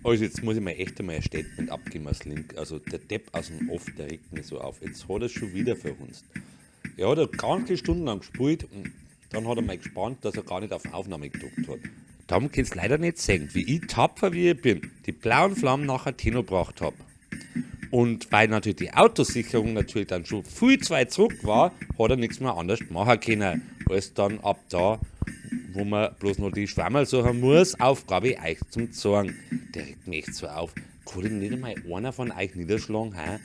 Also jetzt muss ich mir echt einmal ein Statement abgeben als Link. Also der Depp aus dem Off, der regt mich so auf. Jetzt hat er schon wieder verhunzt. Er hat eine ganze Stunde lang gespielt und dann hat er mal gespannt, dass er gar nicht auf Aufnahme gedruckt hat. Darum könnt's leider nicht sehen, wie ich tapfer wie ich bin, die blauen Flammen nach Hateno gebracht hab. Und weil natürlich die Autosicherung natürlich dann schon viel zu weit zurück war, hat er nichts mehr anders machen können, als dann ab da, wo man bloß noch die Schwammerl suchen muss, Aufgabe euch zum Zeigen. Der regt mich echt so auf. Kann denn nicht einmal einer von euch niederschlagen, hä?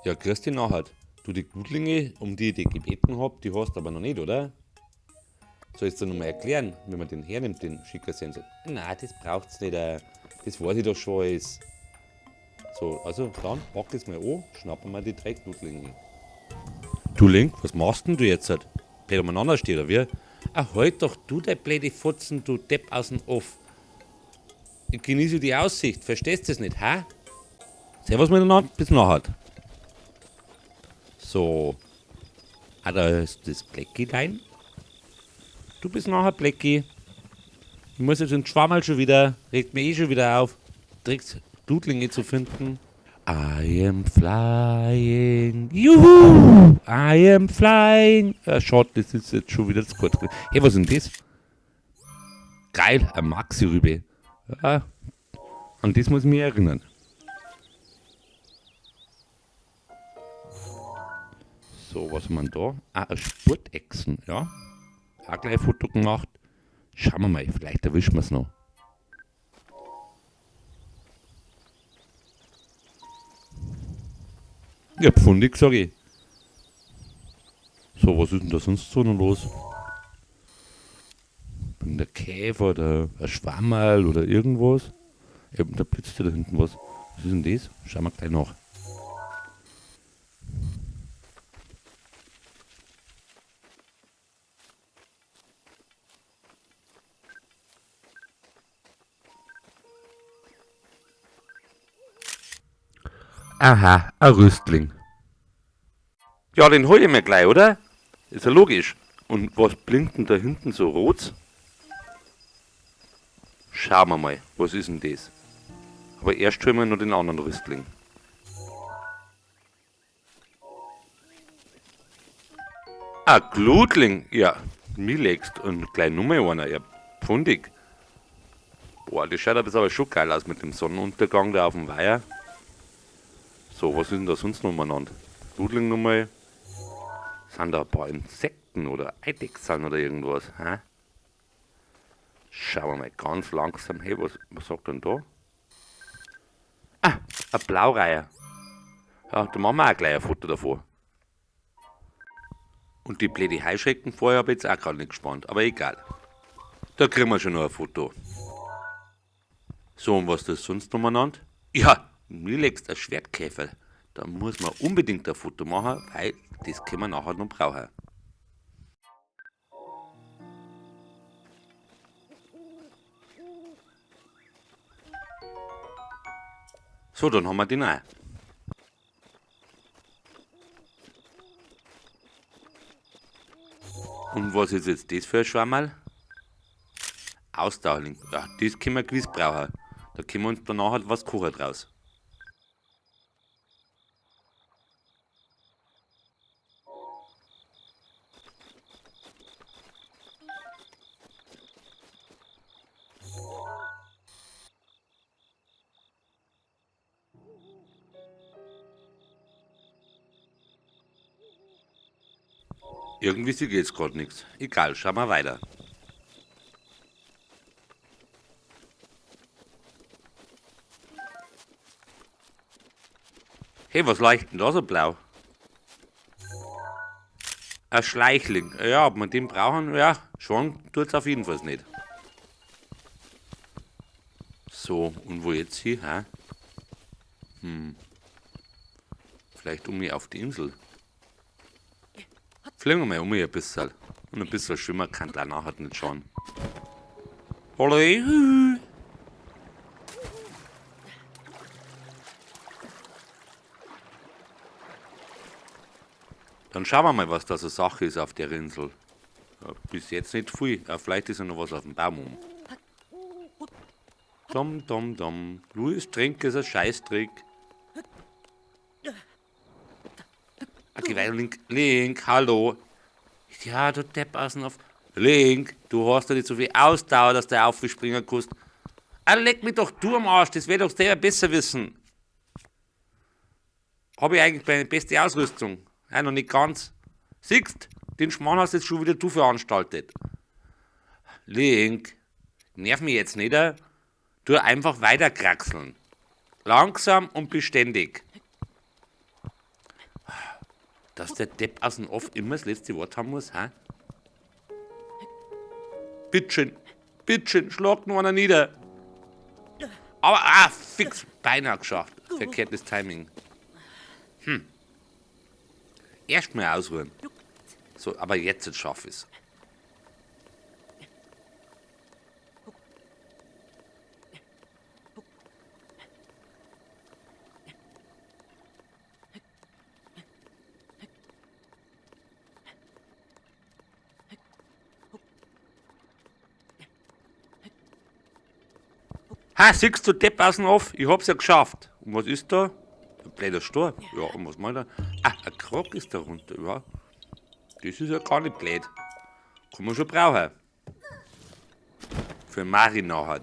Ja, grüß dich nachher. Du, die Gutlinge, um die ich dich gebeten hab, die hast du aber noch nicht, oder? Soll ich's dir nochmal erklären, wie man den hernimmt, den Schickersensor? Nein, das braucht's nicht, das weiß ich doch schon alles. So, also dann pack das mal an, schnappen wir die 3 Gutlinge. Du Link, was machst denn du jetzt? Blöd umeinander steht, oder wie? Ach, halt doch du, der blöde Fotzen, du Depp aus dem Off. Ich genieße die Aussicht, verstehst du das nicht, hä? Servus miteinander, bis nachher. So. Ah, da ist das Bleckilein. Du bist nachher, Blecki. Ich muss jetzt den Schwammerl schon wieder, regt mich eh schon wieder auf, Drecks Blutlinge zu finden. I am flying, juhu, I am flying. Ja, schade, das ist jetzt schon wieder zu kurz. Hey, was ist denn das? Geil, eine Maxi-Rübe. Ja, an das muss ich mich erinnern. So, was haben wir denn da? Ah, ein Spurtechsen, ja. Auch gleich ein Foto gemacht. Schauen wir mal, vielleicht erwischen wir's noch. Ja, pfundig, sag ich. So, was ist denn da sonst so noch los? Bin der Käfer oder ein Schwammerl oder irgendwas? Ja, da blitzt ja da hinten was. Was ist denn das? Schauen wir gleich nach. Aha, ein Rüstling. Ja, den hol ich mir gleich, oder? Ist ja logisch. Und was blinkt denn da hinten so rot? Schauen wir mal, was ist denn das? Aber erst holen wir noch den anderen Rüstling. Ah, Glutling. Ja, mir legst und gleich nochmal einer. Ja, pfundig. Boah, das schaut aber schon geil aus mit dem Sonnenuntergang da auf dem Weiher. So, was ist denn da sonst noch umeinander? Glutling nochmal. Sind da ein paar Insekten oder Eidechsen oder irgendwas? Hä? Schauen wir mal ganz langsam. Hey, was sagt denn da? Ah, ein Blaureiher. Ja, da machen wir auch gleich ein Foto davor. Und die blöde Heuschrecken vorher hab ich jetzt auch grad nicht gespannt, aber egal. Da kriegen wir schon noch ein Foto. So, und was das sonst noch umeinander? Ja, mir legst ein Schwertkäfer. Da muss man unbedingt ein Foto machen, weil das können wir nachher noch brauchen. So, dann haben wir den auch. Und was ist jetzt das für ein Schwammerl? Ausdauerling. Ja, das können wir gewiss brauchen. Da können wir uns danach halt was kochen draus. Irgendwie sehe ich jetzt grad nix. Egal, schauen wir weiter. Hey, was leuchtet denn da so blau? Ein Schleichling. Ja, ob wir den brauchen? Ja, schon tut's auf jeden Fall nicht. So, und wo jetzt hier? Hä? Vielleicht um mich auf die Insel. Fliegen wir mal um ein bisschen. Und ein bisschen schwimmen kann da nachher nicht schauen. Hallo. Dann schauen wir mal, was da so Sache ist auf der Insel. Ja, bis jetzt nicht viel. Ja, vielleicht ist ja noch was auf dem Baum oben. Dom, dom, dom. Louis Trink ist ein Scheißtrick. Okay, weiter, Link. Link, hallo. Ja, du Depp außen auf. Link, du hast ja nicht so viel Ausdauer, dass der aufspringen kannst. Ah, leck mich doch du am Arsch, das wär doch selber besser wissen. Hab ich eigentlich meine beste Ausrüstung? Ja, noch nicht ganz. Siehst, den Schmarrn hast jetzt schon wieder du veranstaltet. Link, nerv mich jetzt nicht. Tu einfach weiter kraxeln. Langsam und beständig. Dass der Depp aus dem Off immer das letzte Wort haben muss, hä? Bitteschön, bitteschön, schlag nur einer nieder. Aber, fix, beinahe geschafft. Verkehrtes Timing. Erstmal ausruhen. So, aber jetzt schaff ich's. Ha, siehst du, Depp außen auf? Ich hab's ja geschafft. Und was ist da? Ein blöder Stor. Ja, und was meint er? Ah, ein Krog ist da runter. Ja. Das ist ja gar nicht blöd. Kann man schon brauchen. Für Mari nachher.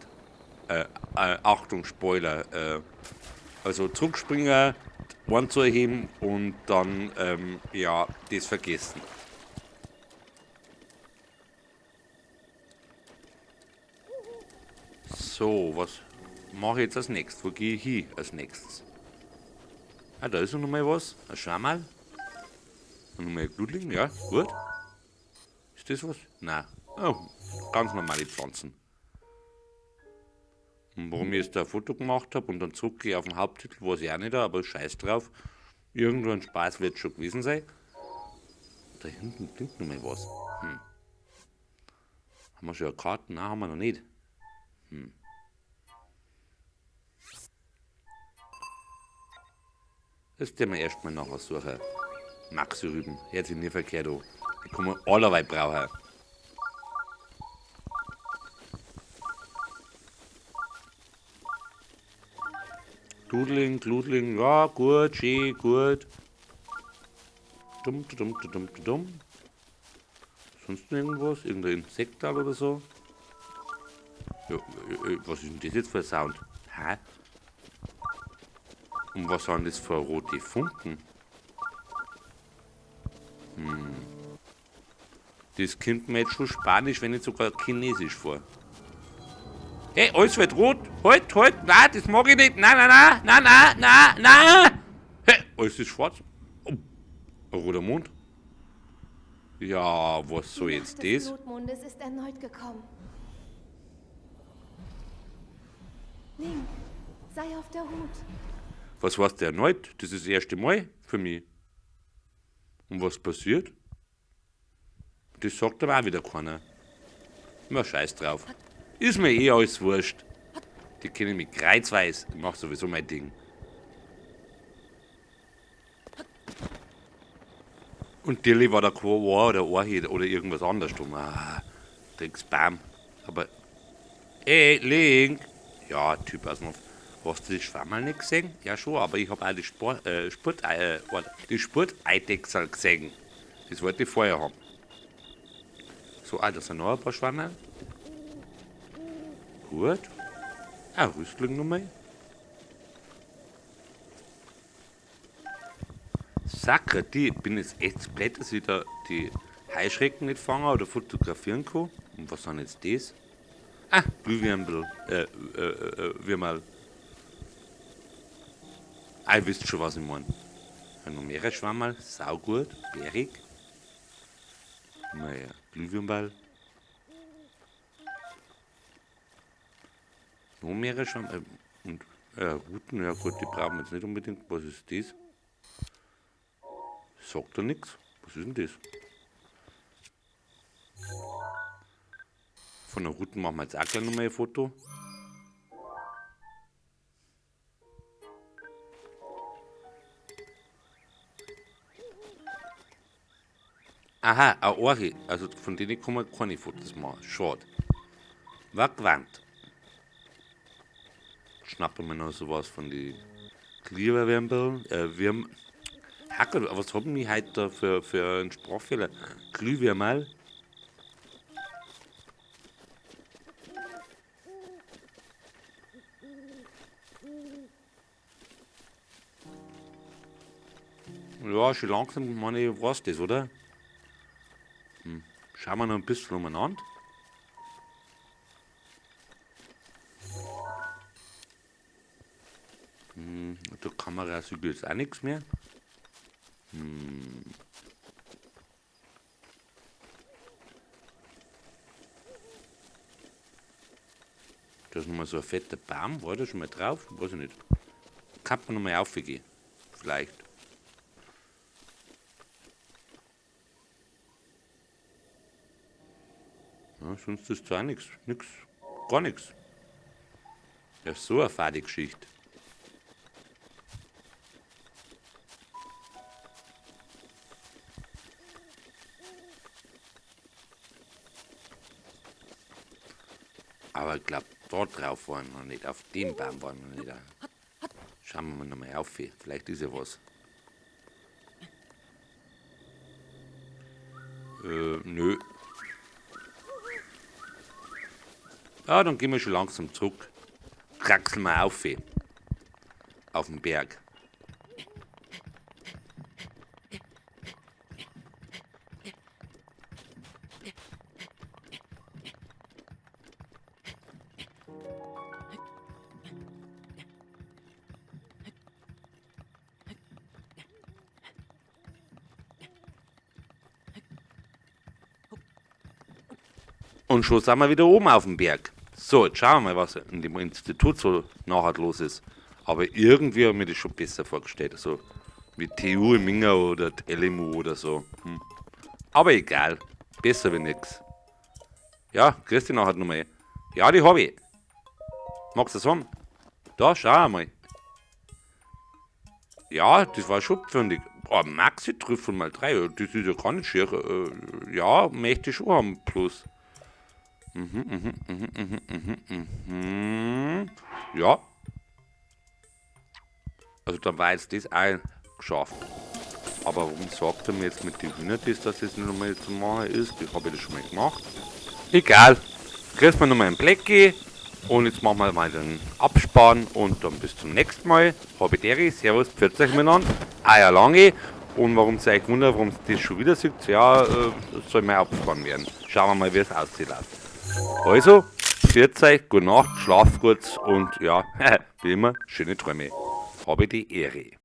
Achtung, Spoiler. Also zurückspringen, Ohren zu erheben und dann, ja, das vergessen. So, was mache ich jetzt als nächstes? Wo gehe ich hin als nächstes? Ah, da ist noch mal was. Ah, schau mal. Noch mal Blutling, ja, gut. Ist das was? Nein. Oh, ganz normale Pflanzen. Und warum ich jetzt da ein Foto gemacht hab und dann zurückgehe auf den Haupttitel, weiß ich auch nicht, aber scheiß drauf. Irgendwo ein Spaß wird schon gewesen sein. Da hinten blinkt noch mal was. Haben wir schon eine Karte? Nein, haben wir noch nicht. Das werden wir erstmal nachher suchen. Maxi-Rüben, hört sich nie verkehrt an. Die kann man allerweil brauchen. Dudling, Gludling, ja, gut, schön, gut. Dumm, dumm, dumm, dumm, dumm. Sonst noch irgendwas? Irgendein Insekt oder so? Ja, was ist denn das jetzt für ein Sound? Hä? Und was sind das für rote Funken? Das kommt mir jetzt schon Spanisch, wenn nicht sogar Chinesisch vor. Hey, alles wird rot! Halt, halt! Nein, das mag ich nicht! Nein, nein, nein! Nein, nein, nein, nein! Hey, alles ist schwarz. Oh, ein roter Mond. Ja, was soll Die jetzt Nacht des das? Blutmondes ist erneut gekommen. Link, sei auf der Hut. Was heißt der erneut? Das ist das erste Mal für mich. Und was passiert? Das sagt aber auch wieder keiner. Na, scheiß drauf. Ist mir eh alles wurscht. Die kennen mich kreuzweis. Ich mach sowieso mein Ding. Und Dilly war da kein Ohr oder Ohrhead oder irgendwas anderes drum. Ah, Drecksbam. Aber. Ey, Link! Ja, Typ aus dem Off. Hast du die Schwammerl nicht gesehen? Ja, schon, aber ich hab auch die Spurteidechsel gesehen. Das wollte ich vorher haben. So, da sind noch ein paar Schwammerl. Gut. Ah, Rüstling nochmal. Sacre, die, ich bin jetzt echt blöd, dass ich da die Heuschrecken nicht fange oder fotografieren kann. Und was sind jetzt das? Ah, Glühwürmel. Würmerl. Ah, ihr wisst schon, was ich mein. Ja, noch mehrere Schwammerl, saugut, bärig. Naja, Glühwürmball. Noch mehrere Schwammerl. Und Ruten, ja gut, die brauchen wir jetzt nicht unbedingt. Was ist das? Sagt da nix. Was ist denn das? Von der Ruten machen wir jetzt auch gleich nochmal ein Foto. Aha, ein Orchi. Also von denen kann man keine Fotos machen. Schade. War gewarnt. Schnappen wir noch sowas von die Glühwürmel. Herrgott, was haben wir heute da für einen Sprachfehler? Glühwürmel? Ja, schon langsam, meine ich, weiß das, oder? Schauen wir noch ein bisschen umeinander. Der Kamera sieht jetzt auch nichts mehr. Da ist nochmal so ein fetter Baum. War da schon mal drauf? Weiß ich nicht. Kann man nochmal aufgehen. Vielleicht. Ja, sonst ist da auch nix. Nix. Gar nix. Ja, so eine fade Geschichte. Aber ich glaub, da drauf waren wir noch nicht. Auf dem Baum waren wir noch nicht. Schauen wir mal nochmal auf. Vielleicht ist ja was. Nö. Ja, dann gehen wir schon langsam zurück. Kraxeln wir auf. Auf den Berg. Und schon sind wir wieder oben auf dem Berg. So, jetzt schauen wir mal, was in dem Institut so nachher los ist. Aber irgendwie habe ich mir das schon besser vorgestellt. So wie TU im Minga oder die LMU oder so. Aber egal, besser wie nix. Ja, grüß dich nachher nochmal. Ja, die hab ich. Magst du das haben? Da, schau mal. Ja, das war schon pfundig. Oh, Maxi-Trüffel mal 3, das ist ja gar nicht schier. Ja, möchte ich schon haben, plus. Ja. Also da war jetzt das auch geschafft. Aber warum sagt er mir jetzt mit den Hühnern das, dass das nicht nochmal zu machen ist? Das habe ich das schon mal gemacht. Egal. Kriegst wir nochmal ein Plecki. Und jetzt machen wir mal den Abspann und dann bis zum nächsten Mal. Habe die Ehre, Servus, pfiat euch miteinander. Euer Lange. Und warum es euch wundert, warum es das schon wieder sieht, ja, das soll mal abgespannt werden. Schauen wir mal, wie es aussieht. Also, pfiat euch, gute Nacht, schlaf gut und ja, wie immer, schöne Träume. Habe die Ehre.